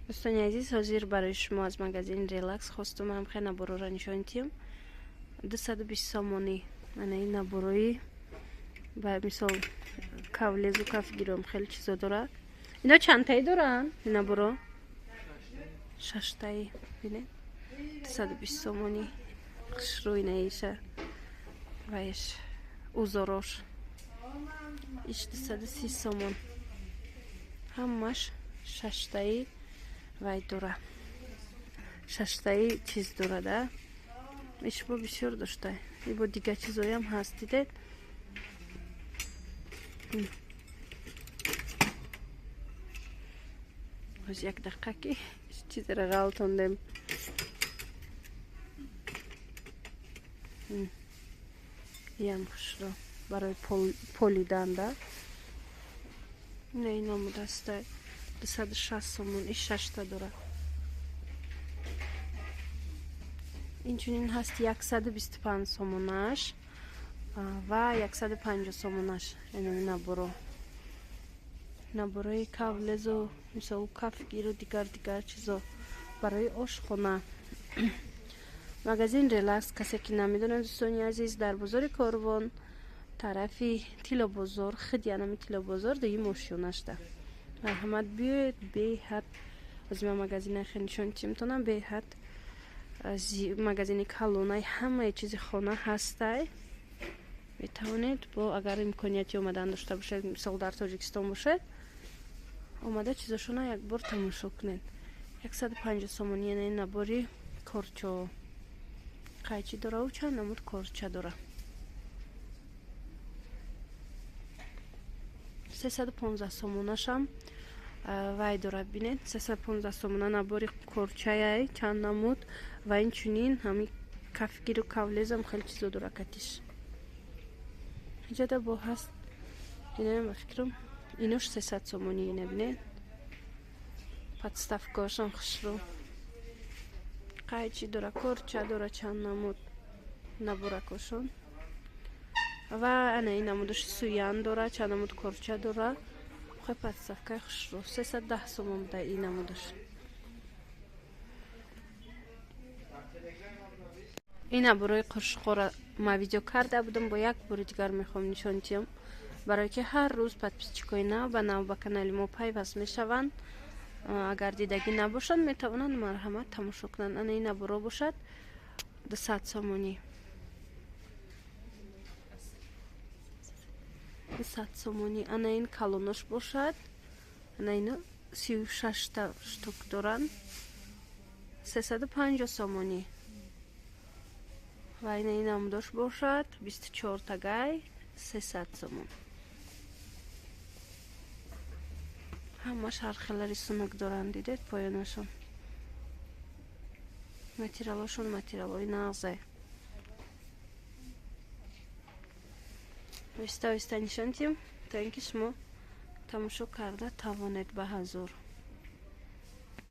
Дӯстони азиз, ҳозир барои шумо аз магазини Релакс хостум ҳамхе наборора нишон диҳам. 220 сомонӣ. Ана ин наборои ба мисол кавлезу кафгиром хеле чизо дорад. Ино чандтаи доранд ин наборо? Шаштаи. Бинед, 220 сомонӣ. Хушрӯ инаиша ваиш узорош. Иш 230 сомон. Ҳамаш шаштаи вай дора. Шаштаи чиз дора да. Ишбо бисёр дошта. Ибо дига чизоям ҳаст, дидед? Боз як дақиқа ки чизеро ғалтондем. Иам хушро барои полидан да. Ина ин омодаста 260 сомон, иш шашта дора. Инчунин ҳаст 125 сомонаш ва 150 сомонаш. Инами наборо. Наборои кавлезу мисол кафгиру дигар дигар чизо барои ошхона. Магазин Релакс, касе ки намедонад, дӯстони азиз, дар бозори Корвон тарафи Тилобозор, худи анами Тилобозор дуюм ошёнашда. Марҳамат, биёед, беҳад аз ма магазина хеле нишон чимтонам, беҳад магазини калонаи ҳамаи чизи хона ҳастай. Метавонед бо агар имконияти омадан дошта бошед, мисол дар Тоҷикистон бошед, омада чизошона якбор тамошо кунед. 150 сомонӣ яъне набори корчо. Қайчи дораву чанд намуд корча дора. 315 сомонашам вай дора, бинед, 315 сомона набори корчаяй чанд намуд ва инчунин ҳами кафгиру кавлезам хеле чизо дора катиш. Иҷода бо ҳаст, инам ба фикрам инош 300 сомонӣ, ина бинед, подставкаошам хушрӯ. Қайчи дора, корча дора, чанд намуд наборакошон ва ана ин намудаш суян дора, чанд намуд корча дора. Хой подставкаи хушрӯ 310 сомон буда ин намудаш. Ин наборои қошуқҳоро ма видео карда будам, бо як бори дигар мехоҳам нишон диҳам, барое ки ҳар рӯз подписчикои нав ба нав ба канали мо пайваст мешаванд. Агар дидагӣ набошанд, метавонанд марҳамат тамошо кунанд. Ана ин наборо бошад 200 сомонӣ. 200 сомонӣ. Ана ин калонош бошад, ана ино 36 штук доранд, 350 сомонӣ. Ва ина ин намудош бошад 24 тагай 300 сомон. Ҳамаш ҳар хела рисунок доранд, дидед поёнашон. Материалошон материалҳои нағзе. Оҳиста оҳиста нишон диҳем, то ин ки шумо тамошо карда тавонед ба ҳазур.